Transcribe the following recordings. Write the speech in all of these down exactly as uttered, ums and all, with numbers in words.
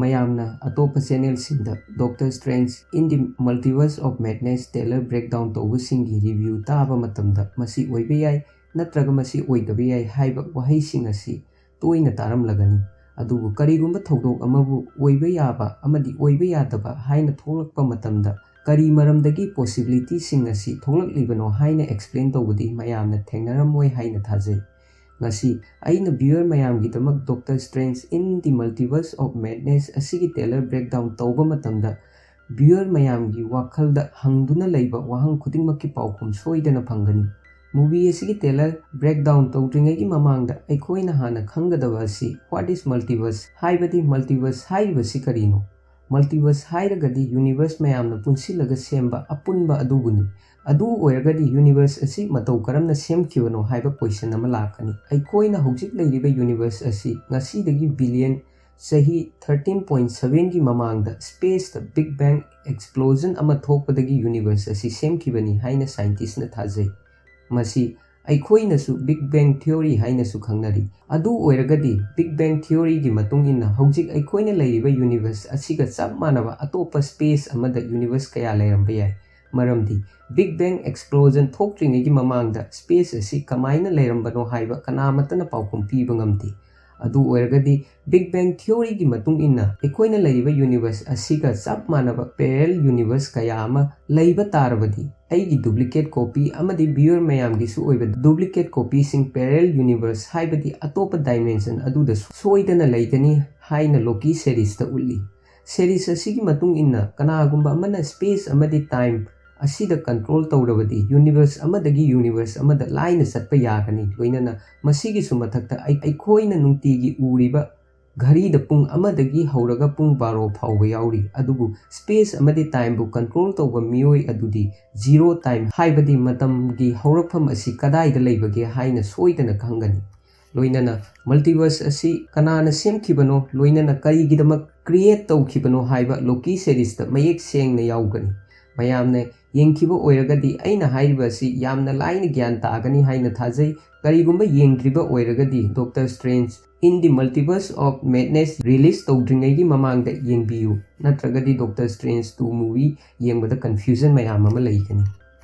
ꯃꯌꯥꯝꯅ ꯑꯇꯣꯞꯄ ꯆꯦꯅꯦꯜꯁꯤꯡꯗ Doctor Strange in the Multiverse of Madness trailer breakdown ꯇꯧꯕꯁꯤꯡꯒꯤ ꯔꯤꯚ꯭ꯌꯨ ꯇꯥꯕ ꯃꯇꯝꯗ ꯃꯁꯤ ꯑꯣꯏꯕ ꯌꯥꯏ ꯅꯠꯇ꯭ꯔꯒ ꯃꯁꯤ ꯑꯣꯏꯗꯕ ꯌꯥꯏ ꯍꯥꯏꯕ ꯋꯥꯍꯩꯁꯤꯡ ꯑꯁꯤ ꯇꯣꯏꯅ ꯇꯥꯔꯝꯂꯒꯅꯤ꯫ ꯑꯗꯨꯕꯨ ꯀꯔꯤꯒꯨꯝꯕ ꯊꯧꯗꯣꯛ ꯑꯃꯕꯨ ꯑꯣꯏꯕ ꯌꯥꯕ ꯑꯃꯗꯤ ꯑꯣꯏꯕ ꯌꯥꯗꯕ ꯍꯥꯏꯅ ꯊꯣꯛꯂꯛꯄ ꯃꯇꯝꯗ ꯀꯔꯤ ꯃꯔꯝꯗꯒꯤ ꯄꯣꯁꯤꯕꯤꯂꯤꯇꯤꯁꯤꯡ ꯑꯁꯤ ꯊꯣꯛꯂꯛꯂꯤꯕꯅꯣ ꯍꯥꯏꯅ ꯑꯦꯛꯁꯄ꯭ꯂꯦꯟ ꯇꯧꯕꯗꯤ ꯃꯌꯥꯝꯅ ꯊꯦꯡꯅꯔꯝꯃꯣꯏ ꯍꯥꯏꯅ ꯊꯥꯖꯩ꯫ ꯉꯁꯤ ꯑꯩꯅ ꯚ꯭ꯌꯨꯋꯔ ꯃꯌꯥꯝꯒꯤꯗꯃꯛ Doctor Strange in the Multiverse of Madness ꯑꯁꯤꯒꯤ trailer breakdown ꯇꯧꯕ ꯃꯇꯝꯗ ꯚ꯭ꯌꯨꯋꯔ ꯃꯌꯥꯝꯒꯤ ꯋꯥꯈꯜꯗ ꯍꯪꯗꯨꯅ ꯂꯩꯕ ꯋꯥꯍꯪ ꯈꯨꯗꯤꯡꯃꯛꯀꯤ ꯄꯥꯎꯈꯨꯝ ꯁꯣꯏꯗꯅ ꯐꯪꯒꯅꯤ꯫ ꯃꯨꯚꯤ ꯑꯁꯤꯒꯤ trailer breakdown ꯇꯧꯗ꯭ꯔꯤꯉꯩꯒꯤ ꯃꯃꯥꯡꯗ ꯑꯩꯈꯣꯏꯅ ꯍꯥꯟꯅ ꯈꯪꯒꯗꯕ ꯑꯁꯤ what is multiverse ꯍꯥꯏꯕꯗꯤ multiverse ꯍꯥꯏꯔꯤꯕꯁꯤ ꯀꯔꯤꯅꯣ? Multiverse ꯍꯥꯏꯔꯒꯗꯤ ꯌꯨꯅꯤꯚꯔꯁ ꯃꯌꯥꯝꯅ ꯄꯨꯟꯁꯤꯜꯂꯒ ꯁꯦꯝꯕ ꯑꯄꯨꯟꯕ ꯑꯗꯨꯕꯨꯅꯤ꯫ ꯑꯗꯨ ꯑꯣꯏꯔꯒꯗꯤ ꯌꯨꯅꯤꯚꯔꯁ ꯑꯁꯤ ꯃꯇꯧ ꯀꯔꯝꯅ ꯁꯦꯝꯈꯤꯕꯅꯣ ꯍꯥꯏꯕ ꯀꯣꯏꯁꯟ ꯑꯃ ꯂꯥꯛꯀꯅꯤ꯫ ꯑꯩꯈꯣꯏꯅ ꯍꯧꯖꯤꯛ ꯂꯩꯔꯤꯕ ꯌꯨꯅꯤꯚꯔꯁ ꯑꯁꯤ ꯉꯁꯤꯗꯒꯤ ꯕꯤꯂꯤꯌꯟ ꯆꯍꯤ thirteen point sevenꯒꯤ ꯃꯃꯥꯡꯗ ꯁ꯭ꯄꯦꯁꯇ ꯕꯤꯛ ꯕꯦꯡ ꯑꯦꯛꯁꯄ꯭ꯂꯣꯖꯟ ꯑꯃ ꯊꯣꯛꯄꯗꯒꯤ ꯌꯨꯅꯤꯚꯔꯁ ꯑꯁꯤ ꯁꯦꯝꯈꯤꯕꯅꯤ ꯍꯥꯏꯅ ꯁꯥꯏꯟꯇꯤꯁꯅ ꯊꯥꯖꯩ꯫ ꯃꯁꯤ ꯑꯩꯈꯣꯏꯅꯁꯨ ꯕꯤꯛ ꯕꯦꯡ ꯊꯤꯑꯣꯔꯤ ꯍꯥꯏꯅꯁꯨ ꯈꯪꯅꯔꯤ꯫ ꯑꯗꯨ ꯑꯣꯏꯔꯒꯗꯤ ꯕꯤꯛ ꯕꯦꯡ ꯊꯤꯑꯣꯔꯤꯒꯤ ꯃꯇꯨꯡ ꯏꯟꯅ ꯍꯧꯖꯤꯛ ꯑꯩꯈꯣꯏꯅ ꯂꯩꯔꯤꯕ ꯌꯨꯅꯤꯚꯔꯁ ꯑꯁꯤꯒ ꯆꯞ ꯃꯥꯟꯅꯕ ꯑꯇꯣꯞꯄ ꯁ꯭ꯄꯦꯁ ꯑꯃꯗ ꯌꯨꯅꯤꯚꯔꯁ ꯀꯌꯥ ꯂꯩꯔꯝꯕ ꯌꯥꯏ꯫ ꯃꯔꯝꯗꯤ ꯕꯤꯛ ꯕꯦꯡ ꯑꯦꯛꯁꯄ꯭ꯂꯣꯖꯟ ꯊꯣꯛꯇ꯭ꯔꯤꯉꯩꯒꯤ ꯃꯃꯥꯡꯗ ꯁ꯭ꯄꯦꯁ ꯑꯁꯤ ꯀꯃꯥꯏꯅ ꯂꯩꯔꯝꯕꯅꯣ ꯍꯥꯏꯕ ꯀꯅꯥꯃꯠꯇꯅ ꯄꯥꯎꯈꯨꯝ ꯄꯤꯕ ꯉꯝꯗꯦ꯫ ꯑꯗꯨ ꯑꯣꯏꯔꯒꯗꯤ ꯕꯤꯛ ꯕꯦꯡ ꯊꯤꯑꯣꯔꯤꯒꯤ ꯃꯇꯨꯡ ꯏꯟꯅ ꯑꯩꯈꯣꯏꯅ ꯂꯩꯔꯤꯕ ꯌꯨꯅꯤꯚꯔꯁ ꯑꯁꯤꯒ ꯆꯞ ꯃꯥꯟꯅꯕ ꯄꯦꯔꯦꯂꯦꯜ ꯌꯨꯅꯤꯚꯔꯁ ꯀꯌꯥ ꯑꯃ ꯂꯩꯕ ꯇꯥꯔꯕꯗꯤ ꯑꯩꯒꯤ ꯗꯨꯄ꯭ꯂꯤꯀꯦꯠ ꯀꯣꯄꯤ ꯑꯃꯗꯤ ꯚ꯭ꯌꯨꯋꯔ ꯃꯌꯥꯝꯒꯤꯁꯨ ꯑꯣꯏꯕ ꯗꯨꯄ꯭ꯂꯤꯀꯦꯠ ꯀꯣꯄꯤꯁꯤꯡ ꯄꯦꯔꯦꯂꯦꯜ ꯌꯨꯅꯤꯚꯔꯁ ꯍꯥꯏꯕꯗꯤ ꯑꯇꯣꯞꯄ ꯗꯥꯏꯃꯦꯟꯁꯟ ꯑꯗꯨꯗ ꯁꯣꯏꯗꯅ ꯂꯩꯒꯅꯤ ꯍꯥꯏꯅ ꯂꯣꯀꯤ ꯁꯦꯔꯤꯁꯇ ꯎꯠꯂꯤ꯫ ꯁꯦꯔꯤꯁ ꯑꯁꯤꯒꯤ ꯃꯇꯨꯡ ꯏꯟꯅ ꯀꯅꯥꯒꯨꯝꯕ ꯑꯃꯅ ꯁ꯭ꯄꯦꯁ ꯑꯃꯗꯤ ꯇꯥꯏꯝ ꯑꯁꯤꯗ ꯀꯟꯇ꯭ꯔꯣꯜ ꯇꯧꯔꯕꯗꯤ ꯌꯨꯅꯤꯚꯔꯁ ꯑꯃꯗꯒꯤ ꯌꯨꯅꯤꯚꯔꯁ ꯑꯃꯗ ꯂꯥꯏꯅ ꯆꯠꯄ ꯌꯥꯒꯅꯤ꯫ ꯂꯣꯏꯅꯅ ꯃꯁꯤꯒꯤꯁꯨ ꯃꯊꯛꯇ ꯑꯩ-, ꯑꯩꯈꯣꯏꯅ ꯅꯨꯡꯇꯤꯒꯤ ꯎꯔꯤꯕ ꯘꯔꯤꯗ ꯄꯨꯡ ꯑꯃꯗꯒꯤ ꯍꯧꯔꯒ ꯄꯨꯡ ꯕꯥꯔꯣ ꯐꯥꯎꯕ ꯌꯥꯎꯔꯤ꯫ ꯑꯗꯨꯕꯨ ꯁ꯭ꯄꯦꯁ ꯑꯃꯗꯤ ꯇꯥꯏꯝꯕꯨ ꯀꯟꯇ꯭ꯔꯣꯜ ꯇꯧꯕ ꯃꯤꯑꯣꯏ ꯑꯗꯨꯗꯤ ꯖꯤꯔꯣ ꯇꯥꯏꯝ ꯍꯥꯏꯕꯗꯤ ꯃꯇꯝꯒꯤ ꯍꯧꯔꯛꯐꯝ ꯑꯁꯤ ꯀꯗꯥꯏꯗ ꯂꯩꯕꯒꯦ ꯍꯥꯏꯅ ꯁꯣꯏꯗꯅ ꯈꯪꯒꯅꯤ꯫ ꯂꯣꯏꯅꯅ ꯃꯜꯇꯤꯚꯔꯁ ꯑꯁꯤ ꯀꯅꯥꯅ ꯁꯦꯝꯈꯤꯕꯅꯣ, ꯂꯣꯏꯅꯅ ꯀꯔꯤꯒꯤꯗꯃꯛ ꯀ꯭ꯔꯤꯌꯦꯠ ꯇꯧꯈꯤꯕꯅꯣ ꯍꯥꯏꯕ ꯂꯣꯀꯤ ꯁꯦꯔꯤꯁꯇ ꯃꯌꯦꯛ ꯁꯦꯡꯅ ꯌꯥꯎꯒꯅꯤ꯫ ꯃꯌꯥꯝꯅ ꯌꯦꯡꯈꯤꯕ ꯑꯣꯏꯔꯒꯗꯤ ꯑꯩꯅ ꯍꯥꯏꯔꯤꯕ ꯑꯁꯤ ꯌꯥꯝꯅ ꯂꯥꯏꯅ ꯒ꯭ꯌꯥꯟ ꯇꯥꯒꯅꯤ ꯍꯥꯏꯅ ꯊꯥꯖꯩ꯫ ꯀꯔꯤꯒꯨꯝꯕ ꯌꯦꯡꯗ꯭ꯔꯤꯕ ꯑꯣꯏꯔꯒꯗꯤ Doctor Strange in the Multiverse of Madness release ꯇꯧꯗ꯭ꯔꯤꯉꯩꯒꯤ ꯃꯃꯥꯡꯗ ꯌꯦꯡꯕꯤꯌꯨ, ꯅꯠꯇ꯭ꯔꯒꯗꯤ Doctor Strange two movie ꯌꯦꯡꯕꯗ confusion ꯃꯌꯥꯝ ꯑꯃ ꯂꯩꯒꯅꯤ꯫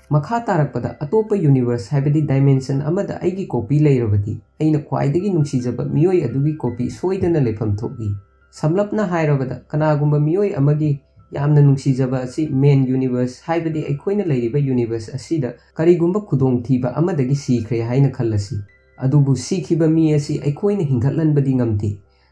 ꯃꯈꯥ ꯇꯥꯔꯛꯄꯗ, ꯑꯇꯣꯞꯄ universe ꯍꯥꯏꯕꯗꯤ dimension ꯑꯃꯗ ꯑꯩꯒꯤ copy ꯂꯩꯔꯕꯗꯤ, ꯑꯩꯅ ꯈ꯭ꯋꯥꯏꯗꯒꯤ ꯅꯨꯡꯁꯤꯖꯕ ꯃꯤꯑꯣꯏ ꯑꯗꯨꯒꯤ copy ꯁꯣꯏꯗꯅ ꯂꯩꯐꯝ ꯊꯣꯛꯏ꯫ ꯁꯝꯂꯞꯅ ꯍꯥꯏꯔꯕꯗ, ꯀꯅꯥꯒꯨꯝꯕ ꯃꯤꯑꯣꯏ ꯑꯃꯒꯤ ꯌꯥꯝꯅ ꯅꯨꯡꯁꯤꯖꯕ ꯑꯁꯤ main universe, ꯍꯥꯏꯕꯗꯤ ꯑꯩꯈꯣꯏꯅ ꯂꯩꯔꯤꯕ universe ꯑꯁꯤꯗ ꯀꯔꯤꯒꯨꯝꯕ ꯈꯨꯗꯣꯡꯊꯤꯕ ꯑꯃꯗꯒꯤ ꯁꯤꯈ꯭ꯔꯦ ꯍꯥꯏꯅ ꯈꯜꯂꯁꯤ꯫ ꯑꯗꯨꯕꯨ ꯁꯤꯈꯤꯕ ꯃꯤ ꯑꯁꯤ ꯑꯩꯈꯣꯏꯅ ꯍꯤꯡꯒꯠꯍꯟꯕꯗꯤ ꯉꯝꯗꯦ꯫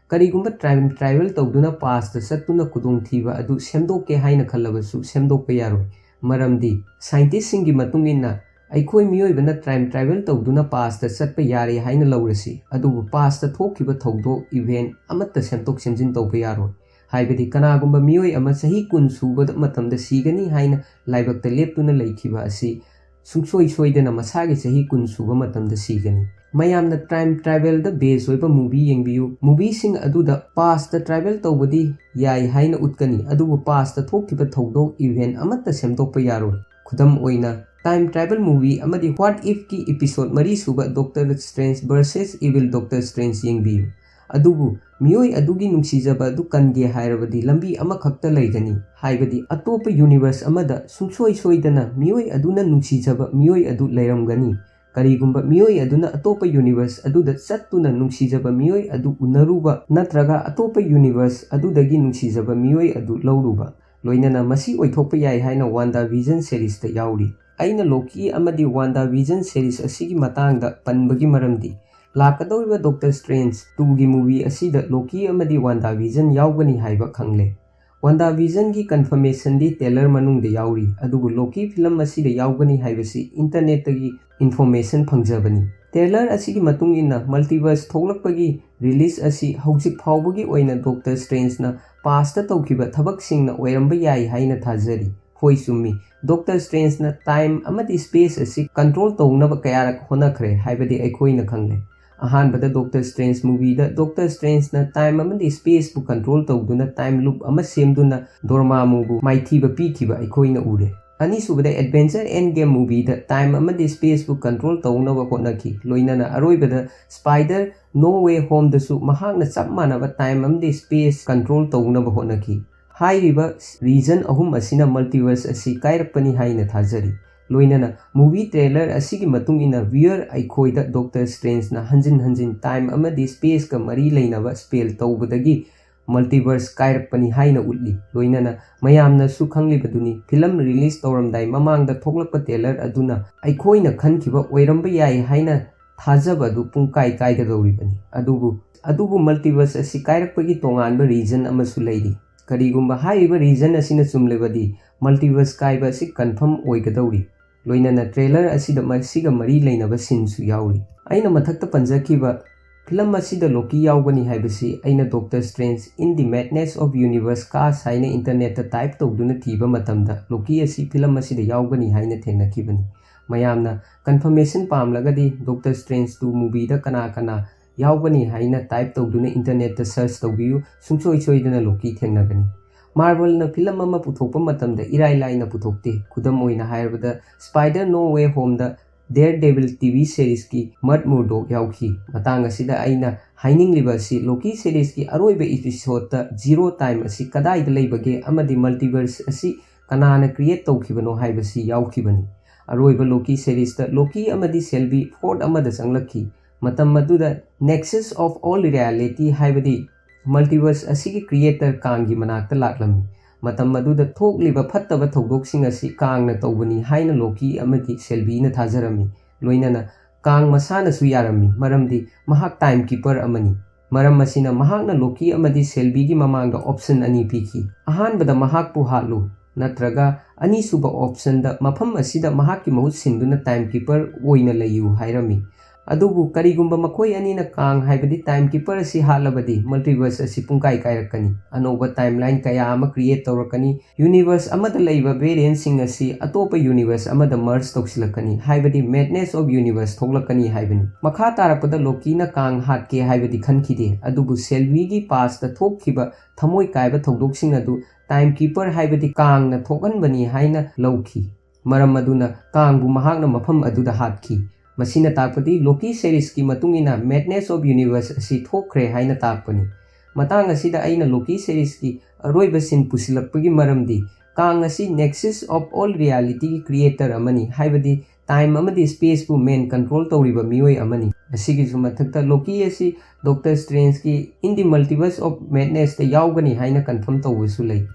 ꯀꯔꯤꯒꯨꯝꯕ time travel ꯇꯧꯗꯨꯅ past ꯆꯠꯇꯨꯅ ꯈꯨꯗꯣꯡꯊꯤꯕ ꯑꯗꯨ ꯁꯦꯝꯗꯣꯛꯀꯦ ꯍꯥꯏꯅ ꯈꯜꯂꯕꯁꯨ ꯁꯦꯝꯗꯣꯛꯄ ꯌꯥꯔꯣꯏ꯫ ꯃꯔꯝꯗꯤ scientistꯁꯤꯡꯒꯤ ꯃꯇꯨꯡ ꯏꯟꯅ, ꯑꯩꯈꯣꯏ ꯃꯤꯑꯣꯏꯕꯅ time travel ꯇꯧꯗꯨꯅ past ꯆꯠꯄ ꯌꯥꯔꯦ ꯍꯥꯏꯅ ꯂꯧꯔꯁꯤ, ꯑꯗꯨꯕꯨ past ꯊꯣꯛꯈꯤꯕ ꯊꯧꯗꯣꯛ, event, ꯑꯃꯠꯇ ꯁꯦꯝꯗꯣꯛ ꯁꯦꯝꯖꯤꯟ ꯇꯧꯕ ꯌꯥꯔꯣꯏ꯫ ꯍꯥꯏꯕꯗꯤ ꯀꯅꯥꯒꯨꯝꯕ ꯃꯤꯑꯣꯏ ꯑꯃ ꯆꯍꯤ ꯀꯨꯟ ꯁꯨꯕ ꯃꯇꯝꯗ ꯁꯤꯒꯅꯤ ꯍꯥꯏꯅ ꯂꯥꯏꯕꯛꯇ ꯂꯦꯞꯇꯨꯅ ꯂꯩꯈꯤꯕ ꯑꯁꯤ ꯁꯨꯡꯁꯣꯏ ꯁꯣꯏꯗꯅ ꯃꯁꯥꯒꯤ ꯆꯍꯤ ꯀꯨꯟ ꯁꯨꯕ ꯃꯇꯝꯗ ꯁꯤꯒꯅꯤ꯫ ꯃꯌꯥꯝꯅ time travelꯗ base ꯑꯣꯏꯕ movie ꯌꯦꯡꯕꯤꯌꯨ꯫ Movieꯁꯤꯡ ꯑꯗꯨꯗ past travel ꯇꯧꯕꯗꯤ ꯌꯥꯏ ꯍꯥꯏꯅ ꯎꯠꯀꯅꯤ, ꯑꯗꯨꯕꯨ past ꯊꯣꯛꯈꯤꯕ ꯊꯧꯗꯣꯛ, event, ꯑꯃꯠꯇ ꯁꯦꯝꯗꯣꯛꯄ ꯌꯥꯔꯣꯏ꯫ ꯈꯨꯗꯝ ꯑꯣꯏꯅ, time travel movie ꯑꯃꯗꯤ What Ifꯀꯤ episode ꯃꯔꯤ ꯁꯨꯕ Doctor Strange versus Evil Doctor Strange ꯌꯦꯡꯕꯤꯌꯨ꯫ ꯑꯗꯨꯕꯨ ꯃꯤꯑꯣꯏ ꯑꯗꯨꯒꯤ ꯅꯨꯡꯁꯤꯖꯕ ꯑꯗꯨ ꯀꯟꯒꯦ ꯍꯥꯏꯔꯕꯗꯤ ꯂꯝꯕꯤ ꯑꯃꯈꯛꯇ ꯂꯩꯒꯅꯤ, ꯍꯥꯏꯕꯗꯤ ꯑꯇꯣꯞꯄ universe ꯑꯃꯗ ꯁꯨꯡꯁꯣꯏ ꯁꯣꯏꯗꯅ ꯃꯤꯑꯣꯏ ꯑꯗꯨꯅ ꯅꯨꯡꯁꯤꯖꯕ ꯃꯤꯑꯣꯏ ꯑꯗꯨ ꯂꯩꯔꯝꯒꯅꯤ꯫ ꯀꯔꯤꯒꯨꯝꯕ ꯃꯤꯑꯣꯏ ꯑꯗꯨꯅ ꯑꯇꯣꯞꯄ universe ꯑꯗꯨꯗ ꯆꯠꯇꯨꯅ ꯅꯨꯡꯁꯤꯖꯕ ꯃꯤꯑꯣꯏ ꯑꯗꯨ ꯎꯅꯔꯨꯕ ꯅꯠꯇ꯭ꯔꯒ ꯑꯇꯣꯞꯄ universe ꯑꯗꯨꯗꯒꯤ ꯅꯨꯡꯁꯤꯖꯕ ꯃꯤꯑꯣꯏ ꯑꯗꯨ ꯂꯧꯔꯨꯕ, ꯂꯣꯏꯅꯅ ꯃꯁꯤ ꯑꯣꯏꯊꯣꯛꯄ ꯌꯥꯏ ꯍꯥꯏꯅ WandaVision seriesꯇ ꯌꯥꯎꯔꯤ꯫ ꯑꯩꯅ Loki ꯑꯃꯗꯤ WandaVision series ꯑꯁꯤꯒꯤ ꯃꯇꯥꯡꯗ ꯄꯟꯕꯒꯤ ꯃꯔꯝꯗꯤ, ꯂꯥꯛꯀꯗꯧꯔꯤꯕ Doctor Strange twoꯒꯤ movie ꯑꯁꯤꯗ Loki ꯑꯃꯗꯤ WandaVision ꯌꯥꯎꯒꯅꯤ ꯍꯥꯏꯕ ꯈꯪꯂꯦ꯫ WandaVisionꯒꯤ confirmationꯗꯤ trailer ꯃꯅꯨꯡꯗ ꯌꯥꯎꯔꯤ, ꯑꯗꯨꯕꯨ Loki film ꯑꯁꯤꯗ ꯌꯥꯎꯒꯅꯤ ꯍꯥꯏꯕꯁꯤ internetꯇꯒꯤ information ꯐꯪꯖꯕꯅꯤ꯫ Trailer ꯑꯁꯤꯒꯤ ꯃꯇꯨꯡ ꯏꯟꯅ, multiverse ꯊꯣꯛꯂꯛꯄꯒꯤ release ꯑꯁꯤ ꯍꯧꯖꯤꯛ ꯐꯥꯎꯕꯒꯤ ꯑꯣꯏꯅ Doctor Strangeꯅ pastꯇ ꯇꯧꯈꯤꯕ ꯊꯕꯛꯁꯤꯡꯅ ꯑꯣꯏꯔꯝꯕ ꯌꯥꯏ ꯍꯥꯏꯅ ꯊꯥꯖꯔꯤ꯫ ꯍꯣꯏ, ꯆꯨꯝꯃꯤ, Doctor Strangeꯅ time ꯑꯃꯗꯤ space ꯑꯁꯤ control ꯇꯧꯅꯕ ꯀꯌꯥꯔꯛ ꯍꯣꯠꯅꯈ꯭ꯔꯦ ꯍꯥꯏꯕꯗꯤ ꯑꯩꯈꯣꯏꯅ ꯈꯪꯂꯦ꯫ ꯑꯍꯥꯟꯕꯗ Doctor Strange movieꯗ Doctor Strangeꯅ time ꯑꯃꯗꯤ spaceꯄꯨ control ꯇꯧꯗꯨꯅ time loop ꯑꯃ ꯁꯦꯝꯗꯨꯅ ꯗꯣꯔꯃꯥꯃꯨꯕꯨ ꯃꯥꯏꯊꯤꯕ ꯄꯤꯈꯤꯕ ꯑꯩꯈꯣꯏꯅ ꯎꯔꯦ꯫ ꯑꯅꯤꯁꯨꯕꯗ Avengers Endgame movieꯗ time ꯑꯃꯗꯤ spaceꯄꯨ control ꯇꯧꯅꯕ ꯍꯣꯠꯅꯈꯤ꯫ ꯂꯣꯏꯅꯅ ꯑꯔꯣꯏꯕꯗ Spider No Way Homeꯗꯁꯨ ꯃꯍꯥꯛꯅ ꯆꯞ ꯃꯥꯟꯅꯕ time ꯑꯃꯗꯤ space control ꯇꯧꯅꯕ ꯍꯣꯠꯅꯈꯤ꯫ ꯍꯥꯏꯔꯤꯕ reason ꯑꯍꯨꯝ ꯑꯁꯤꯅ multiverse ꯑꯁꯤ ꯀꯥꯏꯔꯛꯄꯅꯤ ꯍꯥꯏꯅ ꯊꯥꯖꯔꯤ꯫ ꯂꯣꯏꯅꯅ movie trailer ꯑꯁꯤꯒꯤ ꯃꯇꯨꯡ ꯏꯟꯅ viewer ꯑꯩꯈꯣꯏꯗ Doctor Strangeꯅ ꯍꯟꯖꯤꯟ ꯍꯟꯖꯤꯟ time ꯑꯃꯗꯤ spaceꯀ ꯃꯔꯤ ꯂꯩꯅꯕ spell ꯇꯧꯕꯗꯒꯤ multiverse ꯀꯥꯏꯔꯛꯄꯅꯤ ꯍꯥꯏꯅ ꯎꯠꯂꯤ꯫ ꯂꯣꯏꯅꯅ ꯃꯌꯥꯝꯅꯁꯨ ꯈꯪꯂꯤꯕꯗꯨꯅꯤ, film release ꯇꯧꯔꯝꯗꯥꯏ ꯃꯃꯥꯡꯗ ꯊꯣꯛꯂꯛꯄ trailer ꯑꯗꯨꯅ ꯑꯩꯈꯣꯏꯅ ꯈꯟꯈꯤꯕ ꯑꯣꯏꯔꯝꯕ ꯌꯥꯏ ꯍꯥꯏꯅ ꯊꯥꯖꯕ ꯑꯗꯨ ꯄꯨꯡꯀꯥꯏ ꯀꯥꯏꯒꯗꯧꯔꯤꯕꯅꯤ꯫ ꯑꯗꯨꯕꯨ, ꯑꯗꯨꯕꯨ multiverse ꯑꯁꯤ ꯀꯥꯏꯔꯛꯄꯒꯤ ꯇꯣꯉꯥꯟꯕ reason ꯑꯃꯁꯨ ꯂꯩꯔꯤ꯫ ꯀꯔꯤꯒꯨꯝꯕ ꯍꯥꯏꯔꯤꯕ reason ꯑꯁꯤꯅ ꯆꯨꯝꯂꯕꯗꯤ, multiverse ꯀꯥꯏꯕ ꯑꯁꯤ confirm ꯑꯣꯏꯒꯗꯧꯔꯤ꯫ ꯂꯣꯏꯅꯅ trailer ꯑꯁꯤꯗ ꯃꯁꯤꯒ ꯃꯔꯤ ꯂꯩꯅꯕ sceneꯁꯨ ꯌꯥꯎꯔꯤ꯫ ꯑꯩꯅ ꯃꯊꯛꯇ ꯄꯟꯖꯈꯤꯕ film ꯑꯁꯤꯗ Loki ꯌꯥꯎꯒꯅꯤ ꯍꯥꯏꯕꯁꯤ ꯑꯩꯅ Doctor Strange in the Madness of Universe Cast ꯍꯥꯏꯅ internetꯇ type ꯇꯧꯗꯨꯅ ꯊꯤꯕ ꯃꯇꯝꯗ Loki ꯑꯁꯤ film ꯑꯁꯤꯗ ꯌꯥꯎꯒꯅꯤ ꯍꯥꯏꯅ ꯊꯦꯡꯅꯈꯤꯕꯅꯤ꯫ ꯃꯌꯥꯝꯅ confirmation ꯄꯥꯝꯂꯒꯗꯤ Doctor Strange two movieꯗ ꯀꯅꯥ ꯀꯅꯥ ꯌꯥꯎꯒꯅꯤ ꯍꯥꯏꯅ type ꯇꯧꯗꯨꯅ internetꯇ search ꯇꯧꯕꯤꯌꯨ, ꯁꯨꯡꯁꯣꯏ ꯁꯣꯏꯗꯅ Loki ꯊꯦꯡꯅꯒꯅꯤ꯫ Marvelꯅ film ꯑꯃ ꯄꯨꯊꯣꯛꯄ ꯃꯇꯝꯗ ꯏꯔꯥꯏ ꯂꯥꯏꯅ ꯄꯨꯊꯣꯛꯇꯦ꯫ ꯈꯨꯗꯝ ꯑꯣꯏꯅ ꯍꯥꯏꯔꯕꯗ, Spider No Way Homeꯗ Daredevil TV seriesꯀꯤ Matt Murdock ꯌꯥꯎꯈꯤ꯫ ꯃꯇꯥꯡ ꯑꯁꯤꯗ ꯑꯩꯅ ꯍꯥꯏꯅꯤꯡꯂꯤꯕ ꯑꯁꯤ, Loki seriesꯀꯤ ꯑꯔꯣꯏꯕ episodeꯇ zero time ꯑꯁꯤ ꯀꯗꯥꯏꯗ ꯂꯩꯕꯒꯦ ꯑꯃꯗꯤ multiverse ꯑꯁꯤ ꯀꯅꯥꯅ create ꯇꯧꯈꯤꯕꯅꯣ ꯍꯥꯏꯕꯁꯤ ꯌꯥꯎꯈꯤꯕꯅꯤ꯫ ꯑꯔꯣꯏꯕ Loki seriesꯇ Loki ꯑꯃꯗꯤ Sylvie fort ꯑꯃꯗ ꯆꯪꯂꯛꯈꯤ꯫ ꯃꯇꯝ ꯑꯗꯨꯗ Nexus of All Reality ꯍꯥꯏꯕꯗꯤ multiverse ꯑꯁꯤꯒꯤ creator ꯀꯥꯡꯒꯤ ꯃꯅꯥꯛꯇ ꯂꯥꯛꯂꯝꯃꯤ꯫ ꯃꯇꯝ ꯑꯗꯨꯗ ꯊꯣꯛꯂꯤꯕ ꯐꯠꯇꯕ ꯊꯧꯗꯣꯛꯁꯤꯡ ꯑꯁꯤ ꯀꯥꯡꯅ ꯇꯧꯕꯅꯤ ꯍꯥꯏꯅ Loki ꯑꯃꯗꯤ Sylvieꯅ ꯊꯥꯖꯔꯝꯃꯤ꯫ ꯂꯣꯏꯅꯅ ꯀꯥꯡ ꯃꯁꯥꯅꯁꯨ ꯌꯥꯔꯝꯃꯤ, ꯃꯔꯝꯗꯤ ꯃꯍꯥꯛ time keeper ꯑꯃꯅꯤ꯫ ꯃꯔꯝ ꯑꯁꯤꯅ ꯃꯍꯥꯛꯅ Loki ꯑꯃꯗꯤ Sylvieꯒꯤ ꯃꯃꯥꯡꯗ option ꯑꯅꯤ ꯄꯤꯈꯤ꯫ ꯑꯍꯥꯟꯕꯗ ꯃꯍꯥꯛꯄꯨ ꯍꯥꯠꯂꯨ, ꯅꯠꯇ꯭ꯔꯒ ꯑꯅꯤꯁꯨꯕ optionꯗ ꯃꯐꯝ ꯑꯁꯤꯗ ꯃꯍꯥꯛꯀꯤ ꯃꯍꯨꯠ ꯁꯤꯟꯗꯨꯅ time keeper ꯑꯣꯏꯅ ꯂꯩꯌꯨ ꯍꯥꯏꯔꯝꯃꯤ꯫ ꯑꯗꯨꯕꯨ ꯀꯔꯤꯒꯨꯝꯕ ꯃꯈꯣꯏ ꯑꯅꯤꯅ ꯀꯥꯡ ꯍꯥꯏꯕꯗꯤ time keeper ꯑꯁꯤ ꯍꯥꯠꯂꯕꯗꯤ multiverse ꯑꯁꯤ ꯄꯨꯡꯀꯥꯏ ꯀꯥꯏꯔꯛꯀꯅꯤ, ꯑꯅꯧꯕ timeline ꯀꯌꯥ ꯑꯃ create ꯇꯧꯔꯛꯀꯅꯤ, universe ꯑꯃꯗ ꯂꯩꯕ variantꯁꯤꯡ ꯑꯁꯤ ꯑꯇꯣꯞꯄ universe ꯑꯃꯗ merge ꯇꯧꯁꯤꯜꯂꯛꯀꯅꯤ, ꯍꯥꯏꯕꯗꯤ madness of universe ꯊꯣꯛꯂꯛꯀꯅꯤ ꯍꯥꯏꯕꯅꯤ꯫ ꯃꯈꯥ ꯇꯥꯔꯛꯄꯗ ꯂꯣꯀꯤꯅ ꯀꯥꯡ ꯍꯥꯠꯀꯦ ꯍꯥꯏꯕꯗꯤ ꯈꯟꯈꯤꯗꯦ, ꯑꯗꯨꯕꯨ ꯁꯦꯜꯕꯤꯒꯤ pastꯇ ꯊꯣꯛꯈꯤꯕ ꯊꯃꯣꯏ ꯀꯥꯏꯕ ꯊꯧꯗꯣꯛꯁꯤꯡ ꯑꯗꯨ time keeper ꯍꯥꯏꯕꯗꯤ ꯀꯥꯡꯅ ꯊꯣꯛꯍꯟꯕꯅꯤ ꯍꯥꯏꯅ ꯂꯧꯈꯤ꯫ ꯃꯔꯝ ꯑꯗꯨꯅ ꯀꯥꯡꯕꯨ ꯃꯍꯥꯛꯅ ꯃꯐꯝ ꯑꯗꯨꯗ ꯍꯥꯠꯈꯤ꯫ ꯃꯁꯤꯅ ꯇꯥꯛꯄꯗꯤ ꯂꯣꯀꯤ seriesꯀꯤ ꯃꯇꯨꯡ ꯏꯟꯅ madness of universe ꯑꯁꯤ ꯊꯣꯛꯈ꯭ꯔꯦ ꯍꯥꯏꯅ ꯇꯥꯛꯄꯅꯤ꯫ ꯃꯇꯥꯡ ꯑꯁꯤꯗ ꯑꯩꯅ ꯂꯣꯀꯤ seriesꯀꯤ ꯑꯔꯣꯏꯕ scene ꯄꯨꯁꯤꯜꯂꯛꯄꯒꯤ ꯃꯔꯝꯗꯤ ꯀꯥꯡ ꯑꯁꯤ nexus of all realityꯒꯤ creator ꯑꯃꯅꯤ, ꯍꯥꯏꯕꯗꯤ time ꯑꯃꯗꯤ spaceꯄꯨ main control ꯇꯧꯔꯤꯕ ꯃꯤꯑꯣꯏ ꯑꯃꯅꯤ꯫ ꯑꯁꯤꯒꯤꯁꯨ ꯃꯊꯛꯇ ꯂꯣꯀꯤ ꯑꯁꯤ Doctor Strangeꯀꯤ In the Multiverse of Madnessꯇ ꯌꯥꯎꯒꯅꯤ ꯍꯥꯏꯅ confirm ꯇꯧꯕꯁꯨ ꯂꯩ꯫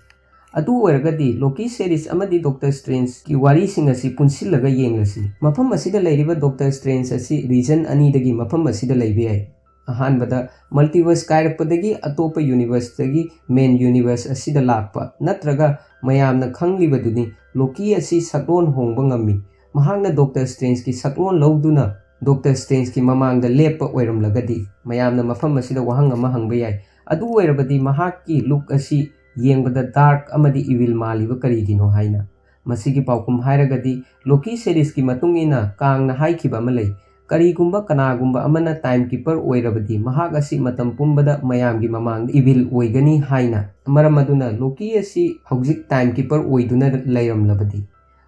ꯑꯗꯨ ꯑꯣꯏꯔꯒꯗꯤ ꯂꯣꯀꯤ series ꯑꯃꯗꯤ Doctor Strangeꯀꯤ ꯋꯥꯔꯤꯁꯤꯡ ꯑꯁꯤ ꯄꯨꯟꯁꯤꯜꯂꯒ ꯌꯦꯡꯂꯁꯤ꯫ ꯃꯐꯝ ꯑꯁꯤꯗ ꯂꯩꯔꯤꯕ Doctor Strange ꯑꯁꯤ region ꯑꯅꯤꯗꯒꯤ ꯃꯐꯝ ꯑꯁꯤꯗ ꯂꯩꯕ ꯌꯥꯏ꯫ ꯑꯍꯥꯟꯕꯗ, multiverse ꯀꯥꯏꯔꯛꯄꯗꯒꯤ ꯑꯇꯣꯞꯄ universeꯇꯒꯤ main universe ꯑꯁꯤꯗ ꯂꯥꯛꯄ, ꯅꯠꯇ꯭ꯔꯒ ꯃꯌꯥꯝꯅ ꯈꯪꯂꯤꯕꯗꯨꯅꯤ, ꯂꯣꯀꯤ ꯑꯁꯤ ꯁꯛꯂꯣꯟ ꯍꯣꯡꯕ ꯉꯝꯃꯤ꯫ ꯃꯍꯥꯛꯅ Doctor Strangeꯀꯤ ꯁꯛꯂꯣꯟ ꯂꯧꯗꯨꯅ Doctor Strangeꯀꯤ ꯃꯃꯥꯡꯗ ꯂꯦꯞꯄ ꯑꯣꯏꯔꯝꯂꯒꯗꯤ, ꯃꯌꯥꯝꯅ ꯃꯐꯝ ꯑꯁꯤꯗ ꯋꯥꯍꯪ ꯑꯃ ꯍꯪꯕ ꯌꯥꯏ꯫ ꯑꯗꯨ ꯑꯣꯏꯔꯕꯗꯤ ꯃꯍꯥꯛꯀꯤ look ꯑꯁꯤ ꯌꯦꯡꯕꯗ dark ꯑꯃꯗꯤ evil ꯃꯥꯜꯂꯤꯕ ꯀꯔꯤꯒꯤꯅꯣ ꯍꯥꯏꯅ꯫ ꯃꯁꯤꯒꯤ ꯄꯥꯎꯈꯨꯝ ꯍꯥꯏꯔꯒꯗꯤ, ꯂꯣꯀꯤ seriesꯀꯤ ꯃꯇꯨꯡ ꯏꯟꯅ ꯀꯥꯡꯅ ꯍꯥꯏꯈꯤꯕ ꯑꯃ ꯂꯩ, "ꯀꯔꯤꯒꯨꯝꯕ ꯀꯅꯥꯒꯨꯝꯕ ꯑꯃꯅ time keeper ꯑꯣꯏꯔꯕꯗꯤ, ꯃꯍꯥꯛ ꯑꯁꯤ ꯃꯇꯝ ꯄꯨꯝꯕꯗ ꯃꯌꯥꯝꯒꯤ ꯃꯃꯥꯡꯗ evil ꯑꯣꯏꯒꯅꯤ" ꯍꯥꯏꯅ꯫ ꯃꯔꯝ ꯑꯗꯨꯅ ꯂꯣꯀꯤ ꯑꯁꯤ ꯍꯧꯖꯤꯛ time keeper ꯑꯣꯏꯗꯨꯅ ꯂꯩꯔꯝꯂꯕꯗꯤ꯫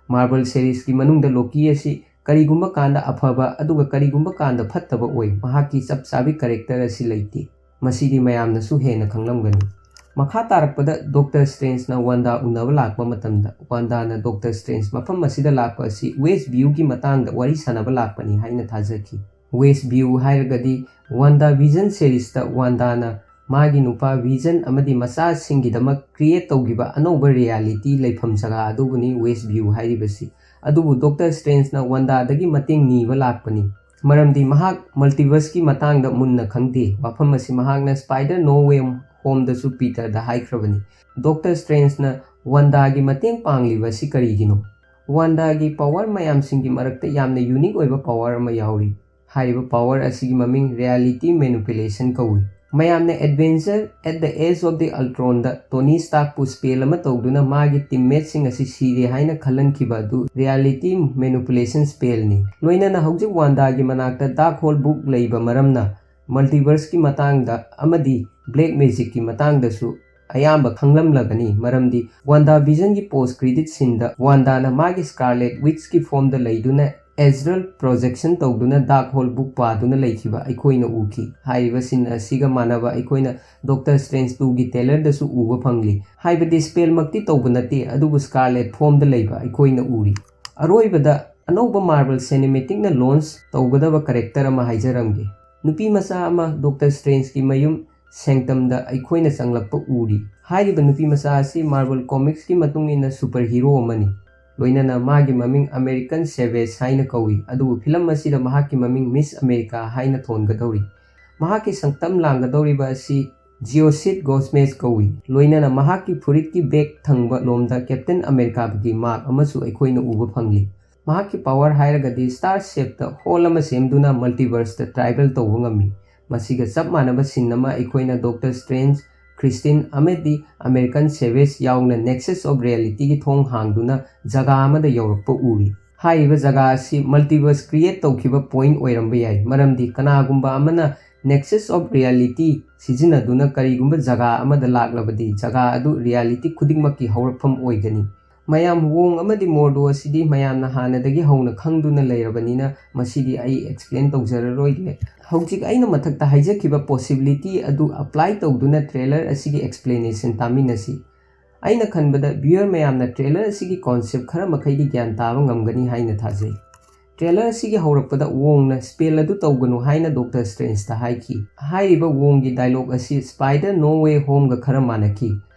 Marvel seriesꯀꯤ ꯃꯅꯨꯡꯗ ꯂꯣꯀꯤ ꯑꯁꯤ ꯀꯔꯤꯒꯨꯝꯕ ꯀꯥꯟꯗ ꯑꯐꯕ ꯑꯗꯨꯒ ꯀꯔꯤꯒꯨꯝꯕ ꯀꯥꯟꯗ ꯐꯠꯇꯕ ꯑꯣꯏ, ꯃꯍꯥꯛꯀꯤ ꯆꯞ ꯆꯥꯕꯤ character ꯑꯁꯤ ꯂꯩꯇꯦ꯫ ꯃꯁꯤꯗꯤ ꯃꯌꯥꯝꯅꯁꯨ ꯍꯦꯟꯅ ꯈꯪꯂꯝꯒꯅꯤ꯫ ꯃꯈꯥ ꯇꯥꯔꯛꯄꯗ Doctor Strangeꯅ Wanda ꯎꯅꯕ ꯂꯥꯛꯄ ꯃꯇꯝꯗ, Wandaꯅ Doctor Strange ꯃꯐꯝ ꯑꯁꯤꯗ ꯂꯥꯛꯄ ꯑꯁꯤ West Viewꯒꯤ ꯃꯇꯥꯡꯗ ꯋꯥꯔꯤ ꯁꯥꯟꯅꯕ ꯂꯥꯛꯄꯅꯤ ꯍꯥꯏꯅ ꯊꯥꯖꯈꯤ꯫ West View ꯍꯥꯏꯔꯒꯗꯤ WandaVision seriesꯇ Wandaꯅ ꯃꯥꯒꯤ ꯅꯨꯄꯥ Vision ꯑꯃꯗꯤ ꯃꯆꯥꯁꯤꯡꯒꯤꯗꯃꯛ create ꯇꯧꯈꯤꯕ ꯑꯅꯧꯕ reality ꯂꯩꯐꯝ ꯖꯒꯥ ꯑꯗꯨꯕꯨꯅꯤ West View ꯍꯥꯏꯔꯤꯕꯁꯤ꯫ ꯑꯗꯨꯕꯨ Doctor Strangeꯅ Wandaꯗꯒꯤ ꯃꯇꯦꯡ ꯅꯤꯕ ꯂꯥꯛꯄꯅꯤ, ꯃꯔꯝꯗꯤ ꯃꯍꯥꯛ multiverseꯀꯤ ꯃꯇꯥꯡꯗ ꯃꯨꯟꯅ ꯈꯪꯗꯦ꯫ ꯋꯥꯐꯝ ꯑꯁꯤ ꯃꯍꯥꯛꯅ Spider No Way Homeꯗꯁꯨ Peterꯗ ꯍꯥꯏꯈ꯭ꯔꯕꯅꯤ꯫ Doctor Strangeꯅ Wandaꯒꯤ ꯃꯇꯦꯡ ꯄꯥꯡꯂꯤꯕ ꯑꯁꯤ ꯀꯔꯤꯒꯤꯅꯣ? Wandaꯒꯤ power ꯃꯌꯥꯝꯁꯤꯡꯒꯤ ꯃꯔꯛꯇ ꯌꯥꯝꯅ unique ꯑꯣꯏꯕ power ꯑꯃ ꯌꯥꯎꯔꯤ꯫ ꯍꯥꯏꯔꯤꯕ ꯄꯋꯔ ꯑꯁꯤꯒꯤ ꯃꯃꯤꯡ ꯔꯤꯌꯦꯂꯤꯇꯤ ꯃꯦꯅꯤꯄꯨꯂꯦꯁꯟ ꯀꯧꯏ꯫ ꯃꯌꯥꯝꯅ Avengers: At the Edge of the Ultronꯗ ꯇꯣꯅꯤ ꯁ꯭ꯇꯥꯔꯛꯄꯨ ꯁ꯭ꯄꯦꯜ ꯑꯃ ꯇꯧꯗꯨꯅ ꯃꯥꯒꯤ ꯇꯤꯝꯃꯦꯠꯁꯤꯡ ꯑꯁꯤ ꯁꯤꯔꯦ ꯍꯥꯏꯅ ꯈꯜꯍꯟꯈꯤꯕ ꯑꯗꯨ ꯔꯤꯌꯦꯂꯤꯇꯤ ꯃꯦꯅꯤꯄꯨꯂꯦꯁꯟ ꯁ꯭ꯄꯦꯜꯅꯤ꯫ ꯂꯣꯏꯅꯅ ꯍꯧꯖꯤꯛ ꯋꯥꯟꯗꯥꯒꯤ ꯃꯅꯥꯛꯇ ꯗꯥꯔꯛ ꯍꯣꯜ ꯕꯨꯛ ꯂꯩꯕ ꯃꯔꯝꯅ ꯃꯜꯇꯤꯚꯔꯁꯀꯤ ꯃꯇꯥꯡꯗ ꯑꯃꯗꯤ ꯕ꯭ꯂꯦꯛ ꯃꯦꯖꯤꯛꯀꯤ ꯃꯇꯥꯡꯗꯁꯨ ꯑꯌꯥꯝꯕ ꯈꯪꯂꯝꯂꯒꯅꯤ, ꯃꯔꯝꯗꯤ ꯋꯥꯟꯗꯥ ꯚꯤꯖꯟꯒꯤ ꯄꯣꯁ ꯀ꯭ꯔꯦꯗꯤꯠ ꯁꯤꯟꯗ ꯋꯥꯟꯗꯥꯅ ꯃꯥꯒꯤ ꯁ꯭ꯀꯥꯔꯂꯦꯠ ꯋꯤꯠꯆꯀꯤ ꯐꯣꯝꯗ ꯂꯩꯗꯨꯅ ꯑꯦꯁꯇ꯭ꯔꯦꯜ ꯄ꯭ꯔꯣꯖꯦꯛꯁꯟ ꯇꯧꯗꯨꯅ ꯗꯥꯔꯛ ꯍꯣꯜ ꯕꯨꯛ ꯄꯥꯗꯨꯅ ꯂꯩꯈꯤꯕ ꯑꯩꯈꯣꯏꯅ ꯎꯈꯤ꯫ ꯍꯥꯏꯔꯤꯕ ꯁꯤꯟ ꯑꯁꯤꯒ ꯃꯥꯟꯅꯕ ꯑꯩꯈꯣꯏꯅ ꯗꯣꯛꯇꯔ ꯁ꯭ꯇ꯭ꯔꯦꯟꯖ ꯇꯨꯒꯤ ꯇ꯭ꯔꯦꯂꯔꯗꯁꯨ ꯎꯕ ꯐꯪꯂꯤ꯫ ꯍꯥꯏꯕꯗꯤ ꯁ꯭ꯄꯦꯜꯃꯛꯇꯤ ꯇꯧꯕ ꯅꯠꯇꯦ, ꯑꯗꯨꯕꯨ ꯁ꯭ꯀꯥꯔꯂꯦꯠ ꯐꯣꯝꯗ ꯂꯩꯕ ꯑꯩꯈꯣꯏꯅ ꯎꯔꯤ꯫ ꯑꯔꯣꯏꯕꯗ ꯑꯅꯧꯕ ꯃꯥꯔꯕꯜ ꯁꯤꯅꯦꯃꯦꯇꯤꯛꯅ ꯂꯣꯟꯆ ꯇꯧꯒꯗꯕ ꯀꯦꯔꯦꯛꯇꯔ ꯑꯃ ꯍꯥꯏꯖꯔꯝꯒꯦ꯫ ꯅꯨꯄꯤ ꯃꯆꯥ ꯑꯃ ꯗꯣꯛꯇꯔ ꯁ꯭ꯇ꯭ꯔꯦꯟꯖꯀꯤ ꯃꯌꯨꯝ ꯁꯦꯡꯇꯝꯗ ꯑꯩꯈꯣꯏꯅ ꯆꯪꯂꯛꯄ ꯎꯔꯤ꯫ ꯍꯥꯏꯔꯤꯕ ꯅꯨꯄꯤ ꯃꯆꯥ ꯑꯁꯤ ꯃꯥꯔꯕꯜ ꯀꯣꯃꯤꯛꯁꯀꯤ ꯃꯇꯨꯡ ꯏꯟꯅ ꯁꯨꯄꯔ ꯍꯤꯔꯣ ꯑꯃꯅꯤ꯫ ꯂꯣꯏꯅꯅ ꯃꯥꯒꯤ ꯃꯃꯤꯡ ꯑꯃꯦꯔꯤꯀꯟ ꯁꯦꯚꯦꯖ ꯍꯥꯏꯅ ꯀꯧꯏ, ꯑꯗꯨꯕꯨ ꯐꯤꯂꯝ ꯑꯁꯤꯗ ꯃꯍꯥꯛꯀꯤ ꯃꯃꯤꯡ ꯃꯤꯁ ꯑꯃꯦꯔꯤꯀꯥ ꯍꯥꯏꯅ ꯊꯣꯟꯒꯗꯧꯔꯤ꯫ ꯃꯍꯥꯛꯀꯤ ꯁꯛꯇꯝ ꯂꯥꯡꯒꯗꯧꯔꯤꯕ ꯑꯁꯤ ꯖꯤꯑꯣꯁꯤꯠ ꯒꯣꯁꯃꯦꯁ ꯀꯧꯏ꯫ ꯂꯣꯏꯅꯅ ꯃꯍꯥꯛꯀꯤ ꯐꯨꯔꯤꯠꯀꯤ ꯕꯦꯛ ꯊꯪꯕ ꯂꯣꯝꯗ ꯀꯦꯞꯇꯦꯟ ꯑꯃꯦꯔꯤꯀꯥꯒꯤ ꯃꯥꯔꯛ ꯑꯃꯁꯨ ꯑꯩꯈꯣꯏꯅ ꯎꯕ ꯐꯪꯂꯤ꯫ ꯃꯍꯥꯛꯀꯤ ꯄꯋꯔ ꯍꯥꯏꯔꯒꯗꯤ ꯁ꯭ꯇꯥꯔ ꯁꯦꯞꯇ ꯍꯣꯜ ꯑꯃ ꯁꯦꯝꯗꯨꯅ ꯃꯜꯇꯤꯚꯔꯁꯇ ꯇ꯭ꯔꯥꯚꯦꯜ ꯇꯧꯕ ꯉꯝꯃꯤ꯫ ꯃꯁꯤꯒ ꯆꯞ ꯃꯥꯟꯅꯕ ꯁꯤꯟ ꯑꯃ ꯑꯩꯈꯣꯏꯅ ꯗꯣꯛꯇꯔ ꯁ꯭ꯇ꯭ꯔꯦꯟꯖ, ꯀ꯭ꯔꯤꯁꯇꯤꯟ ꯑꯃꯗꯤ ꯑꯃꯦꯔꯤꯀꯟ ꯁꯦꯚꯦꯖ ꯌꯥꯎꯅ ꯅꯦꯛꯁꯁ ꯑꯣꯐ ꯔꯤꯌꯦꯂꯤꯇꯤꯒꯤ ꯊꯣꯡ ꯍꯥꯡꯗꯨꯅ ꯖꯒꯥ ꯑꯃꯗ ꯌꯧꯔꯛꯄ ꯎꯔꯤ꯫ ꯍꯥꯏꯔꯤꯕ ꯖꯒꯥ ꯑꯁꯤ ꯃꯜꯇꯤꯚꯔꯁ ꯀ꯭ꯔꯤꯌꯦꯠ ꯇꯧꯈꯤꯕ ꯄꯣꯏꯟꯠ ꯑꯣꯏꯔꯝꯕ ꯌꯥꯏ, ꯃꯔꯝꯗꯤ ꯀꯅꯥꯒꯨꯝꯕ ꯑꯃꯅ ꯅꯦꯛꯁꯁ ꯑꯣꯐ ꯔꯤꯌꯦꯂꯤꯇꯤ ꯁꯤꯖꯤꯟꯅꯗꯨꯅ ꯀꯔꯤꯒꯨꯝꯕ ꯖꯒꯥ ꯑꯃꯗ ꯂꯥꯛꯂꯕꯗꯤ ꯖꯒꯥ ꯑꯗꯨ ꯔꯤꯌꯦꯂꯤꯇꯤ ꯈꯨꯗꯤꯡꯃꯛꯀꯤ ꯍꯧꯔꯛꯐꯝ ꯑꯣꯏꯒꯅꯤ꯫ ꯃꯌꯥꯝ ꯋꯣꯡ ꯑꯃꯗꯤ ꯃꯣꯔꯗꯣ ꯑꯁꯤꯗꯤ ꯃꯌꯥꯝꯅ ꯍꯥꯟꯅꯗꯒꯤ ꯍꯧꯅ ꯈꯪꯗꯨꯅ ꯂꯩꯔꯕꯅꯤꯅ ꯃꯁꯤꯗꯤ ꯑꯩ ꯑꯦꯛꯁꯄ꯭ꯂꯦꯟ ꯇꯧꯖꯔꯔꯣꯏꯒꯦ꯫ ꯍꯧꯖꯤꯛ ꯑꯩꯅ ꯃꯊꯛꯇ ꯍꯥꯏꯖꯈꯤꯕ ꯄꯣꯁꯤꯕꯤꯂꯤꯇꯤ ꯑꯗꯨ ꯑꯦꯄ꯭ꯂꯥꯏ ꯇꯧꯗꯨꯅ ꯇ꯭ꯔꯦꯂꯔ ꯑꯁꯤꯒꯤ ꯑꯦꯛꯁꯄ꯭ꯂꯦꯅꯦꯁꯟ ꯇꯥꯃꯤꯟꯅꯁꯤ꯫ ꯑꯩꯅ ꯈꯟꯕꯗ ꯚ꯭ꯌꯨꯌꯔ ꯃꯌꯥꯝꯅ ꯇ꯭ꯔꯦꯂꯔ ꯑꯁꯤꯒꯤ ꯀꯣꯟꯁꯦꯞ ꯈꯔ ꯃꯈꯩꯗꯤ ꯒ꯭ꯌꯥꯟ ꯇꯥꯕ ꯉꯝꯒꯅꯤ ꯍꯥꯏꯅ ꯊꯥꯖꯩ꯫ ꯇ꯭ꯔꯦꯂꯔ ꯑꯁꯤꯒꯤ ꯍꯧꯔꯛꯄꯗ ꯋꯣꯡꯅ ꯁ꯭ꯄꯦꯜ ꯑꯗꯨ ꯇꯧꯒꯅꯨ ꯍꯥꯏꯅ ꯗꯣꯛꯇꯔ ꯁ꯭ꯇ꯭ꯔꯦꯟꯖꯇ ꯍꯥꯏꯈꯤ꯫ ꯍꯥꯏꯔꯤꯕ ꯋꯣꯡꯒꯤ ꯗꯥꯏꯂꯣꯒ ꯑꯁꯤ ꯁ꯭ꯄꯥꯏꯗꯔ ꯅꯣ ꯋꯦ ꯍꯣꯝꯒ ꯈꯔ ꯃꯥꯟꯅꯈꯤ꯫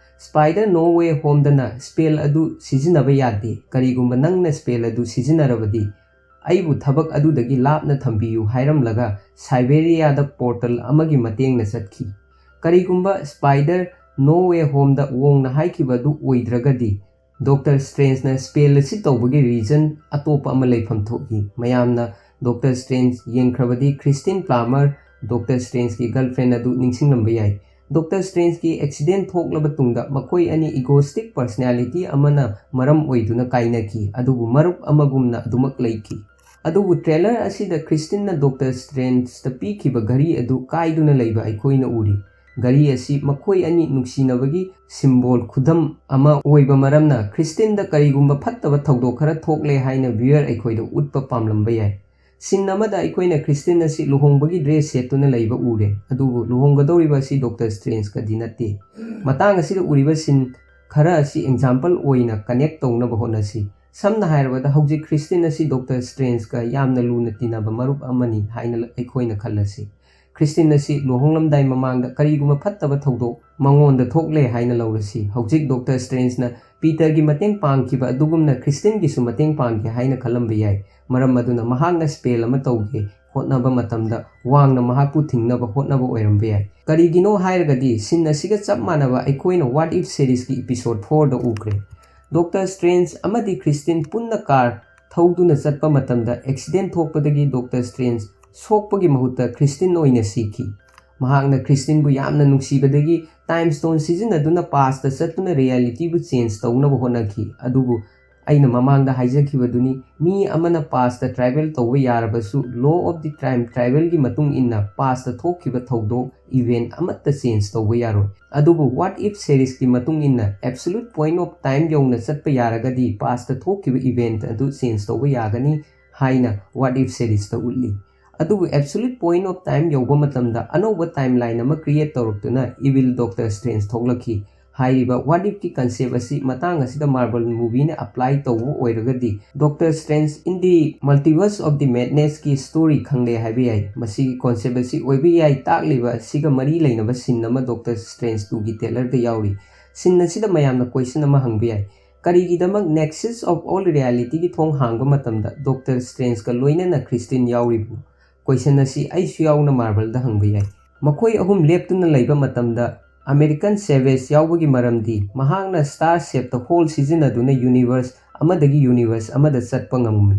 ꯁ꯭ꯄꯥꯏꯗꯔ ꯅꯣ ꯋꯦ ꯍꯣꯝꯗꯅ ꯁ꯭ꯄꯦꯜ ꯑꯗꯨ ꯁꯤꯖꯤꯟꯅꯕ ꯌꯥꯗꯦ, ꯀꯔꯤꯒꯨꯝꯕ ꯅꯪꯅ ꯁ꯭ꯄꯦꯜ ꯑꯗꯨ ꯁꯤꯖꯤꯟꯅꯔꯕꯗꯤ ꯑꯩꯕꯨ ꯊꯕꯛ ꯑꯗꯨꯗꯒꯤ ꯂꯥꯞꯅ ꯊꯝꯕꯤꯌꯨ ꯍꯥꯏꯔꯝꯂꯒ ꯁꯥꯏꯕꯦꯔꯤꯌꯥꯗ ꯄꯣꯔꯇꯜ ꯑꯃꯒꯤ ꯃꯇꯦꯡꯅ ꯆꯠꯈꯤ꯫ ꯀꯔꯤꯒꯨꯝꯕ ꯁ꯭ꯄꯥꯏꯗꯔ ꯅꯣ ꯋꯦ ꯍꯣꯝꯗ ꯋꯣꯡꯅ ꯍꯥꯏꯈꯤꯕ ꯑꯗꯨ ꯑꯣꯏꯗ꯭ꯔꯒꯗꯤ ꯗꯣꯛꯇꯔ ꯁ꯭ꯇ꯭ꯔꯦꯟꯖꯅ ꯁ꯭ꯄꯦꯜ ꯑꯁꯤ ꯇꯧꯕꯒꯤ ꯔꯤꯖꯟ ꯑꯇꯣꯞꯄ ꯑꯃ ꯂꯩꯐꯝ ꯊꯣꯛꯏ꯫ ꯃꯌꯥꯝꯅ ꯗꯣꯛꯇꯔ ꯁ꯭ꯇ꯭ꯔꯦꯟꯖ ꯌꯦꯡꯈ꯭ꯔꯕꯗꯤ ꯈ꯭ꯔꯤꯁꯇꯤꯟ ꯄ꯭ꯂꯥꯃꯔ, ꯗꯣꯛꯇꯔ ꯁ꯭ꯇ꯭ꯔꯦꯟꯖꯀꯤ ꯒꯔꯜꯐ꯭ꯔꯦꯟ ꯑꯗꯨ ꯅꯤꯡꯁꯤꯡꯂꯝꯕ ꯌꯥꯏ꯫ ꯗꯣꯛꯇꯔ ꯁ꯭ꯇ꯭ꯔꯦꯟꯖꯀꯤ ꯑꯦꯛꯁꯤꯗꯦꯟ ꯊꯣꯛꯂꯕ ꯇꯨꯡꯗ ꯃꯈꯣꯏ ꯑꯅꯤ ꯏꯒꯣꯁꯇꯤꯛ ꯄꯔꯁꯅꯦꯂꯤꯇꯤ ꯑꯃꯅ ꯃꯔꯝ ꯑꯣꯏꯗꯨꯅ ꯀꯥꯏꯅꯈꯤ, ꯑꯗꯨꯕꯨ ꯃꯔꯨꯞ ꯑꯃꯒꯨꯝꯅ ꯑꯗꯨꯃꯛ ꯂꯩꯈꯤ꯫ ꯑꯗꯨꯕꯨ ꯇ꯭ꯔꯦꯂꯔ ꯑꯁꯤꯗ ꯈ꯭ꯔꯤꯁꯇꯤꯟꯅ ꯗꯣꯛꯇꯔ ꯁ꯭ꯇ꯭ꯔꯦꯟꯖꯇ ꯄꯤꯈꯤꯕ ꯘꯔꯤ ꯑꯗꯨ ꯀꯥꯏꯗꯨꯅ ꯂꯩꯕ ꯑꯩꯈꯣꯏꯅ ꯎꯔꯤ꯫ ꯘꯔꯤ ꯑꯁꯤ ꯃꯈꯣꯏ ꯑꯅꯤ ꯅꯨꯡꯁꯤꯅꯕꯒꯤ ꯁꯤꯝꯕꯣꯜ, ꯈꯨꯗꯝ ꯑꯃ ꯑꯣꯏꯕ ꯃꯔꯝꯅ, ꯈ꯭ꯔꯤꯁꯇꯤꯟꯗ ꯀꯔꯤꯒꯨꯝꯕ ꯐꯠꯇꯕ ꯊꯧꯗꯣꯛ ꯈꯔ ꯊꯣꯛꯂꯦ ꯍꯥꯏꯅ ꯚ꯭ꯌꯨꯌꯔ ꯑꯩꯈꯣꯏꯗ ꯎꯠꯄ ꯄꯥꯝꯂꯝꯕ ꯌꯥꯏ꯫ ꯁꯤꯟ ꯑꯃꯗ ꯑꯩꯈꯣꯏꯅ ꯈ꯭ꯔꯤꯁꯇꯤꯟ ꯑꯁꯤ ꯂꯨꯍꯣꯡꯕꯒꯤ ꯗ꯭ꯔꯦꯁ ꯁꯦꯠꯇꯨꯅ ꯂꯩꯕ ꯎꯔꯦ, ꯑꯗꯨꯕꯨ ꯂꯨꯍꯣꯡꯒꯗꯧꯔꯤꯕ ꯑꯁꯤ ꯗꯣꯛꯇꯔ ꯁ꯭ꯇ꯭ꯔꯦꯟꯖꯀꯗꯤ ꯅꯠꯇꯦ꯫ ꯃꯇꯥꯡ ꯑꯁꯤꯗ ꯎꯔꯤꯕ ꯁꯤꯟ ꯈꯔ ꯑꯁꯤ ꯑꯦꯛꯖꯥꯝꯄꯜ ꯑꯣꯏꯅ ꯀꯅꯦꯛ ꯇꯧꯅꯕ ꯍꯣꯠꯅꯁꯤ꯫ ꯁꯝꯅ ꯍꯥꯏꯔꯕꯗ, ꯍꯧꯖꯤꯛ ꯈ꯭ꯔꯤꯁꯇꯤꯟ ꯑꯁꯤ ꯗꯣꯛꯇꯔ ꯁ꯭ꯇ꯭ꯔꯦꯟꯖꯀ ꯌꯥꯝꯅ ꯂꯨꯅ ꯇꯤꯟꯅꯕ ꯃꯔꯨꯞ ꯑꯃꯅꯤ ꯍꯥꯏꯅ ꯑꯩꯈꯣꯏꯅ ꯈꯜꯂꯁꯤ꯫ ꯈ꯭ꯔꯤꯁꯇꯤꯟ ꯑꯁꯤ ꯂꯨꯍꯣꯡꯂꯝꯗꯥꯏ ꯃꯃꯥꯡꯗ ꯀꯔꯤꯒꯨꯝꯕ ꯐꯠꯇꯕ ꯊꯧꯗꯣꯛ ꯃꯉꯣꯟꯗ ꯊꯣꯛꯂꯦ ꯍꯥꯏꯅ ꯂꯧꯔꯁꯤ꯫ ꯍꯧꯖꯤꯛ ꯗꯣꯛꯇꯔ ꯁ꯭ꯇ꯭ꯔꯦꯟꯖꯅ ꯄꯤꯇꯔꯒꯤ ꯃꯇꯦꯡ ꯄꯥꯡꯈꯤꯕ ꯑꯗꯨꯒꯨꯝꯅ ꯈ꯭ꯔꯤꯁꯇꯤꯟꯒꯤꯁꯨ ꯃꯇꯦꯡ ꯄꯥꯡꯒꯦ ꯍꯥꯏꯅ ꯈꯜꯂꯝꯕ ꯌꯥꯏ꯫ ꯃꯔꯝ ꯑꯗꯨꯅ ꯃꯍꯥꯛꯅ ꯁ꯭ꯄꯦꯜ ꯑꯃ ꯇꯧꯒꯦ ꯍꯣꯠꯅꯕ ꯃꯇꯝꯗ ꯋꯥꯡꯅ ꯃꯍꯥꯛꯄꯨ ꯊꯤꯡꯅꯕ ꯍꯣꯠꯅꯕ ꯑꯣꯏꯔꯝꯕ ꯌꯥꯏ꯫ ꯀꯔꯤꯒꯤꯅꯣ ꯍꯥꯏꯔꯒꯗꯤ, ꯁꯤꯟ ꯑꯁꯤꯒ ꯆꯞ ꯃꯥꯟꯅꯕ ꯑꯩꯈꯣꯏꯅ What If ꯁꯦꯔꯤꯁꯀꯤ ꯏꯄꯤꯁꯣꯗ ꯐꯣꯔꯗ ꯎꯈ꯭ꯔꯦ꯫ ꯗꯣꯛꯇꯔ ꯁ꯭ꯇ꯭ꯔꯦꯟꯖ ꯑꯃꯗꯤ ꯈ꯭ꯔꯤꯁꯇꯤꯟ ꯄꯨꯟꯅ ꯀꯥꯔ ꯊꯧꯗꯨꯅ ꯆꯠꯄ ꯃꯇꯝꯗ ꯑꯦꯛꯁꯤꯗꯦꯟ ꯊꯣꯛꯄꯗꯒꯤ ꯗꯣꯛꯇꯔ ꯁ꯭ꯇ꯭ꯔꯦꯟꯖ ꯁꯣꯛꯄꯒꯤ ꯃꯍꯨꯠꯇ ꯈ꯭ꯔꯤꯁꯇꯤꯟ ꯑꯣꯏꯅ ꯁꯤꯈꯤ꯫ ꯃꯍꯥꯛꯅ ꯈ꯭ꯔꯤꯁꯇꯤꯟꯕꯨ ꯌꯥꯝꯅ ꯅꯨꯡꯁꯤꯕꯗꯒꯤ ꯇꯥꯏꯝ ꯁ꯭ꯇꯣꯟ ꯁꯤꯖꯤꯟꯅꯗꯨꯅ ꯄꯥꯁꯇ ꯆꯠꯇꯨꯅ ꯔꯤꯌꯦꯂꯤꯇꯤꯕꯨ ꯆꯦꯟꯖ ꯇꯧꯅꯕ ꯍꯣꯠꯅꯈꯤ꯫ ꯑꯗꯨꯕꯨ ꯑꯩꯅ ꯃꯃꯥꯡꯗ ꯍꯥꯏꯖꯈꯤꯕꯗꯨꯅꯤ, ꯃꯤ ꯑꯃꯅ ꯄꯥꯁꯇ ꯇ꯭ꯔꯥꯚꯦꯜ ꯇꯧꯕ ꯌꯥꯔꯕꯁꯨ, law of the time travelꯒꯤ ꯃꯇꯨꯡ ꯏꯟꯅ ꯄꯥꯁꯇ ꯊꯣꯛꯈꯤꯕ ꯊꯧꯗꯣꯛ, ꯏꯚꯦꯟ ꯑꯃꯠꯇ ꯆꯦꯟꯖ ꯇꯧꯕ ꯌꯥꯔꯣꯏ꯫ ꯑꯗꯨꯕꯨ What If ꯁꯦꯔꯤꯁꯀꯤ ꯃꯇꯨꯡ ꯏꯟꯅ absolute point of time ꯌꯧꯅ ꯆꯠꯄ ꯌꯥꯔꯒꯗꯤ ꯄꯥꯁꯇ ꯊꯣꯛꯈꯤꯕ ꯏꯚꯦꯟ ꯑꯗꯨ ꯆꯦꯟꯖ ꯇꯧꯕ ꯌꯥꯒꯅꯤ ꯍꯥꯏꯅ What If ꯁꯦꯔꯤꯁꯇ ꯎꯠꯂꯤ꯫ ꯑꯗꯨꯕꯨ absolute point of time ꯌꯧꯕ ꯃꯇꯝꯗ ꯑꯅꯧꯕ ꯇꯥꯏꯝꯂꯥꯏꯟ ꯑꯃ ꯀ꯭ꯔꯤꯌꯦꯠ ꯇꯧꯔꯛꯇꯨꯅ ꯏꯚꯤꯜ ꯗꯣꯛꯇꯔ ꯁ꯭ꯇ꯭ꯔꯦꯟꯖ ꯊꯣꯛꯂꯛꯈꯤ꯫ ꯍꯥꯏꯔꯤꯕ What Ifꯀꯤ ꯀꯟꯁꯦꯞ ꯑꯁꯤ ꯃꯇꯥꯡ ꯑꯁꯤꯗ ꯃꯥꯔꯕꯜ ꯃꯨꯚꯤꯅ ꯑꯦꯄ꯭ꯂꯥꯏ ꯇꯧꯕ ꯑꯣꯏꯔꯒꯗꯤ, Doctor Strange in the Multiverse of the Madnessꯀꯤ ꯁ꯭ꯇꯣꯔꯤ ꯈꯪꯂꯦ ꯍꯥꯏꯕ ꯌꯥꯏ꯫ ꯃꯁꯤꯒꯤ ꯀꯣꯟꯁꯦꯞ ꯑꯁꯤ ꯑꯣꯏꯕ ꯌꯥꯏ ꯇꯥꯛꯂꯤꯕ ꯑꯁꯤꯒ ꯃꯔꯤ ꯂꯩꯅꯕ ꯁꯤꯟ ꯑꯃ ꯗꯣꯛꯇꯔ ꯁ꯭ꯇ꯭ꯔꯦꯟꯖ ꯇꯨꯒꯤ ꯇ꯭ꯔꯦꯂꯔꯗ ꯌꯥꯎꯔꯤ꯫ ꯁꯤꯟ ꯑꯁꯤꯗ ꯃꯌꯥꯝꯅ ꯀꯣꯏꯁꯟ ꯑꯃ ꯍꯪꯕ ꯌꯥꯏ, "ꯀꯔꯤꯒꯤꯗꯃꯛ Nexus of All Realityꯒꯤ ꯊꯣꯡ ꯍꯥꯡꯕ ꯃꯇꯝꯗ ꯗꯣꯛꯇꯔ ꯁ꯭ꯇ꯭ꯔꯦꯟꯖꯀ ꯂꯣꯏꯅꯅ ꯈ꯭ꯔꯤꯁꯇꯤꯟ ꯌꯥꯎꯔꯤꯕꯅꯣ?" ꯀꯣꯏꯁꯟ ꯑꯁꯤ ꯑꯩꯁꯨ ꯌꯥꯎꯅ ꯃꯥꯔꯕꯜꯗ ꯍꯪꯕ ꯌꯥꯏ꯫ ꯃꯈꯣꯏ ꯑꯍꯨꯝ ꯂꯦꯞꯇꯨꯅ ꯂꯩꯕ ꯃꯇꯝꯗ ꯑꯃꯦꯔꯤꯀꯟ ꯁꯦꯚꯦꯖ ꯌꯥꯎꯕꯒꯤ ꯃꯔꯝꯗꯤ ꯃꯍꯥꯛꯅ ꯁ꯭ꯇꯥꯔ ꯁꯦꯞꯇ ꯍꯣꯜ ꯁꯤꯖꯤꯟꯅꯗꯨꯅ ꯌꯨꯅꯤꯚꯔꯁ ꯑꯃꯗꯒꯤ ꯌꯨꯅꯤꯚꯔꯁ ꯑꯃꯗ ꯆꯠꯄ ꯉꯝꯃꯤ꯫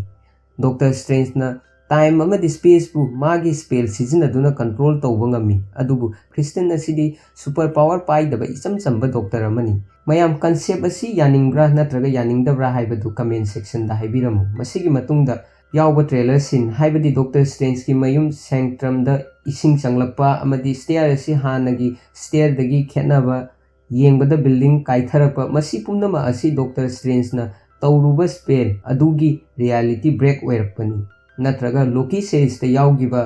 ꯗꯣꯛꯇꯔ ꯁ꯭ꯇ꯭ꯔꯦꯟꯖꯅ ꯇꯥꯏꯝ ꯑꯃꯗꯤ ꯁ꯭ꯄꯦꯁꯄꯨ ꯃꯥꯒꯤ ꯁ꯭ꯄꯦꯜ ꯁꯤꯖꯤꯟꯅꯗꯨꯅ ꯀꯟꯇ꯭ꯔꯣꯜ ꯇꯧꯕ ꯉꯝꯃꯤ꯫ ꯑꯗꯨꯕꯨ ꯈ꯭ꯔꯤꯁꯇꯟ ꯑꯁꯤꯗꯤ ꯁꯨꯄꯔ ꯄꯥꯋꯔ ꯄꯥꯏꯗꯕ ꯏꯆꯝ ꯆꯝꯕ ꯗꯣꯛꯇꯔ ꯑꯃꯅꯤ꯫ ꯃꯌꯥꯝ, ꯀꯟꯁꯦꯞ ꯑꯁꯤ ꯌꯥꯅꯤꯡꯕ꯭ꯔꯥ ꯅꯠꯇ꯭ꯔꯒ ꯌꯥꯅꯤꯡꯗꯕ꯭ꯔꯥ ꯍꯥꯏꯕꯗꯨ ꯀꯃꯦꯟ ꯁꯦꯛꯁꯟꯗ ꯍꯥꯏꯕꯤꯔꯝꯃꯨ꯫ ꯃꯁꯤꯒꯤ ꯃꯇꯨꯡꯗ ꯌꯥꯎꯕ ꯇ꯭ꯔꯦꯂꯔ ꯁꯤꯟ, ꯍꯥꯏꯕꯗꯤ ꯗꯣꯛꯇꯔ ꯁ꯭ꯇ꯭ꯔꯦꯟꯖꯀꯤ ꯃꯌꯨꯝ ꯁꯦꯡꯇ꯭ꯔꯝꯗ ꯏꯁꯤꯡ ꯆꯪꯂꯛꯄ ꯑꯃꯗꯤ ꯁ꯭ꯇꯦꯌꯔ ꯑꯁꯤ ꯍꯥꯟꯅꯒꯤ ꯁ꯭ꯇꯦꯌꯔꯗꯒꯤ ꯈꯦꯠꯅꯕ, ꯌꯦꯡꯕꯗ ꯕꯤꯜꯗꯤꯡ ꯀꯥꯏꯊꯔꯛꯄ, ꯃꯁꯤ ꯄꯨꯝꯅꯃꯛ ꯑꯁꯤ ꯗꯣꯛꯇꯔ ꯁ꯭ꯇ꯭ꯔꯦꯟꯖꯅ ꯇꯧꯔꯨꯕ ꯁ꯭ꯄꯦꯜ ꯑꯗꯨꯒꯤ ꯔꯤꯌꯦꯂꯤꯇꯤ ꯕ꯭ꯔꯦꯛ ꯑꯣꯏꯔꯛꯄꯅꯤ꯫ ꯅꯠꯇ꯭ꯔꯒ ꯂꯣꯀꯤ ꯁꯦꯔꯤꯁꯇ ꯌꯥꯎꯈꯤꯕ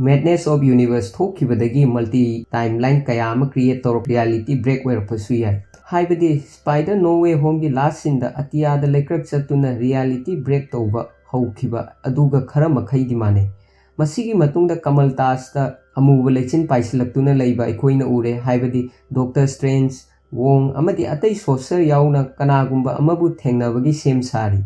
ꯃꯦꯗꯅꯦꯁ ꯑꯣꯐ ꯌꯨꯅꯤꯚꯔꯁ ꯊꯣꯛꯈꯤꯕꯗꯒꯤ ꯃꯜꯇꯤ ꯇꯥꯏꯝ ꯂꯥꯏꯟ ꯀꯌꯥ ꯑꯃ ꯀ꯭ꯔꯤꯌꯦꯠ ꯇꯧꯔꯛ ꯔꯤꯌꯦꯂꯤꯇꯤ ꯕ꯭ꯔꯦꯛ ꯑꯣꯏꯔꯛꯄꯁꯨ ꯌꯥꯏ꯫ ꯍꯥꯏꯕꯗꯤ ꯁ꯭ꯄꯥꯏꯗꯔ ꯅꯣ ꯋꯦ ꯍꯣꯝꯒꯤ ꯂꯥꯁ ꯁꯤꯟꯗ ꯑꯇꯤꯌꯥꯗ ꯂꯩꯀ꯭ꯔꯛ ꯆꯠꯇꯨꯅ ꯔꯤꯌꯦꯂꯤꯇꯤ ꯕ꯭ꯔꯦꯛ ꯇꯧꯕ ꯍꯧꯈꯤꯕ ꯑꯗꯨꯒ ꯈꯔ ꯃꯈꯩꯗꯤ ꯃꯥꯟꯅꯩ꯫ ꯃꯁꯤꯒꯤ ꯃꯇꯨꯡꯗ ꯀꯃꯜ ꯇꯥꯖꯇ ꯑꯃꯨꯕ ꯂꯩꯆꯤꯟ ꯄꯥꯏꯁꯤꯜꯂꯛꯇꯨꯅ ꯂꯩꯕ ꯑꯩꯈꯣꯏꯅ ꯎꯔꯦ, ꯍꯥꯏꯕꯗꯤ ꯗꯣꯛꯇꯔ ꯁ꯭ꯇ꯭ꯔꯦꯟꯖ, ꯋꯣꯡ ꯑꯃꯗꯤ ꯑꯇꯩ ꯁꯣꯔꯁꯔ ꯌꯥꯎꯅ ꯀꯅꯥꯒꯨꯝꯕ ꯑꯃꯕꯨ ꯊꯦꯡꯅꯕꯒꯤ ꯁꯦꯝ ꯁꯥꯔꯤ꯫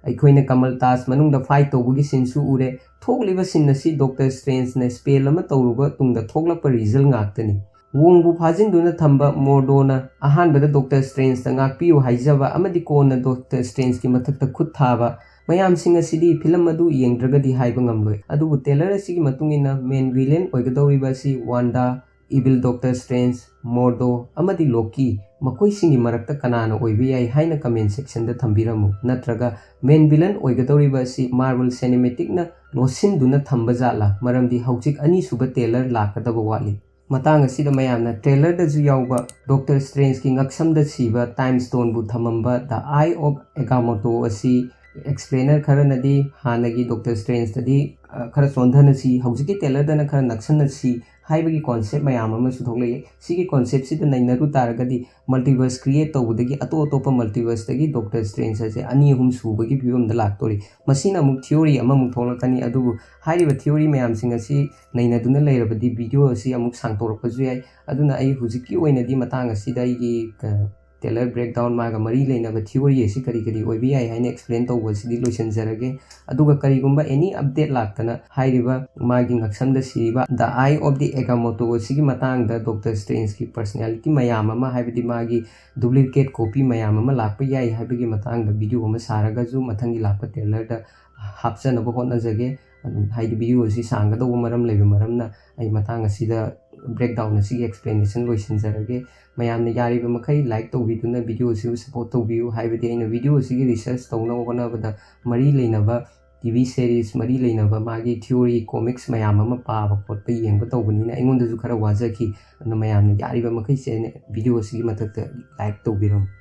ꯑꯩꯈꯣꯏꯅ ꯀꯃꯜ ꯇꯥꯖ ꯃꯅꯨꯡꯗ ꯐꯥꯏꯠ ꯇꯧꯕꯒꯤ ꯁꯤꯟꯁꯨ ꯎꯔꯦ꯫ ꯊꯣꯛꯂꯤꯕ ꯁꯤꯟ ꯑꯁꯤ ꯗꯣꯛꯇꯔ ꯁ꯭ꯇ꯭ꯔꯦꯟꯖꯅ ꯁ꯭ꯄꯦꯜ ꯑꯃ ꯇꯧꯔꯨꯕ ꯇꯨꯡꯗ ꯊꯣꯛꯂꯛꯄ ꯔꯤꯖꯜ ꯉꯥꯛꯇꯅꯤ꯫ ꯋꯣꯡꯕꯨ ꯐꯥꯖꯤꯟꯗꯨꯅ ꯊꯝꯕ ꯃꯣꯔꯗꯣꯅ ꯑꯍꯥꯟꯕꯗ ꯗꯣꯛꯇꯔ ꯁ꯭ꯇ꯭ꯔꯦꯟꯖꯇ ꯉꯥꯛꯄꯤꯌꯨ ꯍꯥꯏꯖꯕ ꯑꯃꯗꯤ ꯀꯣꯟꯅ ꯗꯣꯛꯇꯔ ꯁ꯭ꯇ꯭ꯔꯦꯟꯖꯀꯤ ꯃꯊꯛꯇ ꯈꯨꯠ ꯊꯥꯕ, ꯃꯌꯥꯝꯁꯤꯡ ꯑꯁꯤꯗꯤ ꯐꯤꯂꯝ ꯑꯗꯨ ꯌꯦꯡꯗ꯭ꯔꯒꯗꯤ ꯍꯥꯏꯕ ꯉꯝꯂꯣꯏ꯫ ꯑꯗꯨꯕꯨ ꯇ꯭ꯔꯦꯂꯔ ꯑꯁꯤꯒꯤ ꯃꯇꯨꯡ ꯏꯟꯅ ꯃꯦꯟ ꯚꯤꯂꯦꯟ ꯑꯣꯏꯒꯗꯧꯔꯤꯕ ꯑꯁꯤ ꯋꯥꯟꯗꯥ, ꯏꯚꯤꯜ ꯗꯣꯛꯇꯔ ꯁ꯭ꯇ꯭ꯔꯦꯟꯖ, ꯃꯣꯔꯗꯣ ꯑꯃꯗꯤ ꯂꯣꯀꯤ, ꯃꯈꯣꯏꯁꯤꯡꯒꯤ ꯃꯔꯛꯇ ꯀꯅꯥꯅ ꯑꯣꯏꯕ ꯌꯥꯏ ꯍꯥꯏꯅ ꯀꯃꯦꯟ ꯁꯦꯛꯁꯟꯗ ꯊꯝꯕꯤꯔꯝꯃꯨ꯫ ꯅꯠꯇ꯭ꯔꯒ ꯃꯦꯟ ꯚꯤꯂꯦꯟ ꯑꯣꯏꯒꯗꯧꯔꯤꯕ ꯑꯁꯤ ꯃꯥꯔꯕꯜ ꯁꯤꯅꯦꯃꯦꯇꯤꯛꯅ ꯂꯣꯠꯁꯤꯟꯗꯨꯅ ꯊꯝꯕ ꯖꯥꯠꯂꯥ? ꯃꯔꯝꯗꯤ ꯍꯧꯖꯤꯛ ꯑꯅꯤꯁꯨꯕ ꯇ꯭ꯔꯦꯂꯔ ꯂꯥꯛꯀꯗꯕ ꯋꯥꯠꯂꯤ꯫ ꯃꯇꯥꯡ ꯑꯁꯤꯗ ꯃꯌꯥꯝꯅ ꯇ꯭ꯔꯦꯂꯔꯗꯁꯨ ꯌꯥꯎꯕ ꯗꯣꯛꯇꯔ ꯁ꯭ꯇ꯭ꯔꯦꯟꯖꯀꯤ ꯉꯛꯁꯝꯗ ꯁꯤꯕ ꯇꯥꯏꯝ ꯁ꯭ꯇꯣꯟꯕꯨ ꯊꯝꯃꯝꯕ ꯗ ꯑꯥꯏ ꯑꯣꯐ ꯑꯦꯒꯥꯃꯣꯇꯣ ꯑꯁꯤ ꯑꯦꯛꯁꯄ꯭ꯂꯦꯅꯔ ꯈꯔꯅꯗꯤ ꯍꯥꯟꯅꯒꯤ ꯗꯣꯛꯇꯔ ꯁ꯭ꯇ꯭ꯔꯦꯟꯖꯇꯗꯤ, ꯑ, ꯈꯔ ꯆꯣꯟꯊꯅ ꯁꯤ, ꯍꯧꯖꯤꯛꯀꯤ ꯇ꯭ꯔꯦꯂꯔꯗꯅ ꯈꯔ ꯅꯛꯁꯟꯅ ꯁꯤ ꯍꯥꯏꯕꯒꯤ ꯀꯣꯟꯁꯦꯞ ꯃꯌꯥꯝ ꯑꯃꯁꯨ ꯊꯣꯛꯂꯛꯏ꯫ ꯁꯤꯒꯤ ꯀꯣꯟꯁꯦꯞꯁꯤꯗ ꯅꯩꯅꯔꯨ ꯇꯥꯔꯒꯗꯤ ꯃꯜꯇꯤꯚꯔꯁ ꯀ꯭ꯔꯤꯌꯦꯠ ꯇꯧꯕꯗꯒꯤ ꯑꯇꯣꯞ ꯑꯇꯣꯞꯄ ꯃꯜꯇꯤꯚꯔꯁꯇꯒꯤ ꯗꯣꯛꯇꯔ ꯁ꯭ꯇ꯭ꯔꯦꯟꯖ ꯑꯁꯦ ꯑꯅꯤ ꯑꯍꯨꯝ ꯁꯨꯕꯒꯤ ꯐꯤꯕꯝꯗ ꯂꯥꯛꯇꯣꯔꯤ꯫ ꯃꯁꯤꯅ ꯑꯃꯨꯛ ꯊꯤꯑꯣꯔꯤ ꯑꯃꯃꯨꯛ ꯊꯣꯛꯂꯛꯀꯅꯤ꯫ ꯑꯗꯨꯕꯨ ꯍꯥꯏꯔꯤꯕ ꯊꯤꯑꯣꯔꯤ ꯃꯌꯥꯝꯁꯤꯡ ꯑꯁꯤ ꯅꯩꯅꯗꯨꯅ ꯂꯩꯔꯕꯗꯤ ꯚꯤꯗꯤꯑꯣ ꯑꯁꯤ ꯑꯃꯨꯛ ꯁꯥꯡꯇꯣꯔꯛꯄꯁꯨ ꯌꯥꯏ꯫ ꯑꯗꯨꯅ ꯑꯩ ꯍꯧꯖꯤꯛꯀꯤ ꯑꯣꯏꯅꯗꯤ ꯃꯇꯥꯡ ꯑꯁꯤꯗ ꯑꯩꯒꯤ, ꯑ, ꯇ꯭ꯔꯦꯂꯔ ꯕ꯭ꯔꯦꯛꯗꯥꯎꯟ, ꯃꯥꯒ ꯃꯔꯤ ꯂꯩꯅꯕ ꯊꯤꯑꯣꯔꯤ ꯑꯁꯤ ꯀꯔꯤ ꯀꯔꯤ ꯑꯣꯏꯕ ꯌꯥꯏ ꯍꯥꯏꯅ ꯑꯦꯛꯁꯄ꯭ꯂꯦꯟ ꯇꯧꯕ ꯑꯁꯤꯗꯤ ꯂꯣꯏꯁꯤꯟꯖꯔꯒꯦ꯫ ꯑꯗꯨꯒ ꯀꯔꯤꯒꯨꯝꯕ ꯑꯦꯅꯤ ꯑꯞꯗꯦꯠ ꯂꯥꯛꯇꯅ ꯍꯥꯏꯔꯤꯕ ꯃꯥꯒꯤ ꯉꯛꯁꯝꯗ ꯁꯤꯔꯤꯕ ꯗ ꯑꯥꯏ ꯑꯣꯐ ꯗꯤ ꯑꯦꯒꯥꯃꯣꯇꯣ ꯑꯁꯤꯒꯤ ꯃꯇꯥꯡꯗ ꯗꯣꯛꯇꯔ ꯁ꯭ꯇ꯭ꯔꯦꯟꯖꯀꯤ ꯄꯔꯁꯅꯦꯂꯤꯇꯤ ꯃꯌꯥꯝ ꯑꯃ, ꯍꯥꯏꯕꯗꯤ ꯃꯥꯒꯤ ꯗꯨꯄ꯭ꯂꯤꯀꯦꯠ ꯀꯣꯄꯤ ꯃꯌꯥꯝ ꯑꯃ ꯂꯥꯛꯄ ꯌꯥꯏ ꯍꯥꯏꯕꯒꯤ ꯃꯇꯥꯡꯗ ꯚꯤꯗꯤꯑꯣ ꯑꯃ ꯁꯥꯔꯒꯁꯨ ꯃꯊꯪꯒꯤ ꯂꯥꯛꯄ ꯇ꯭ꯔꯦꯂꯔꯗ ꯍꯥꯞꯆꯅꯕ ꯍꯣꯠꯅꯖꯒꯦ꯫ ꯑꯗꯨꯝ ꯍꯥꯏꯗꯤ video ꯑꯁꯤ ꯁꯥꯡꯒꯗꯧꯕ ꯃꯔꯝ ꯂꯩꯕ ꯃꯔꯝꯅ ꯑꯩ ꯃꯇꯥꯡ ꯑꯁꯤꯗ breakdown ꯑꯁꯤꯒꯤ explanation ꯂꯣꯏꯁꯤꯟꯖꯔꯒꯦ꯫ ꯃꯌꯥꯝꯅ ꯌꯥꯔꯤꯕ ꯃꯈꯩ like ꯇꯧꯕꯤꯗꯨꯅ video ꯑꯁꯤꯕꯨ support ꯇꯧꯕꯤꯌꯨ꯫ ꯍꯥꯏꯕꯗꯤ ꯑꯩꯅ video ꯑꯁꯤꯒꯤ research ꯇꯧꯅꯕ ꯍꯣꯠꯅꯕꯗ ꯃꯔꯤ ꯂꯩꯅꯕ T V series, ꯃꯔꯤ ꯂꯩꯅꯕ ꯃꯥꯒꯤ theory, comics ꯃꯌꯥꯝ ꯑꯃ ꯄꯥꯕ ꯈꯣꯠꯄ ꯌꯦꯡꯕ ꯇꯧꯕꯅꯤꯅ ꯑꯩꯉꯣꯟꯗꯁꯨ ꯈꯔ ꯋꯥꯖꯈꯤ꯫ ꯑꯗꯨꯅ ꯃꯌꯥꯝꯅ ꯌꯥꯔꯤꯕ ꯃꯈꯩ ꯆꯦꯟꯅ video ꯑꯁꯤꯒꯤ ꯃꯊꯛꯇ like ꯇꯧꯕꯤꯔꯝꯃꯨ꯫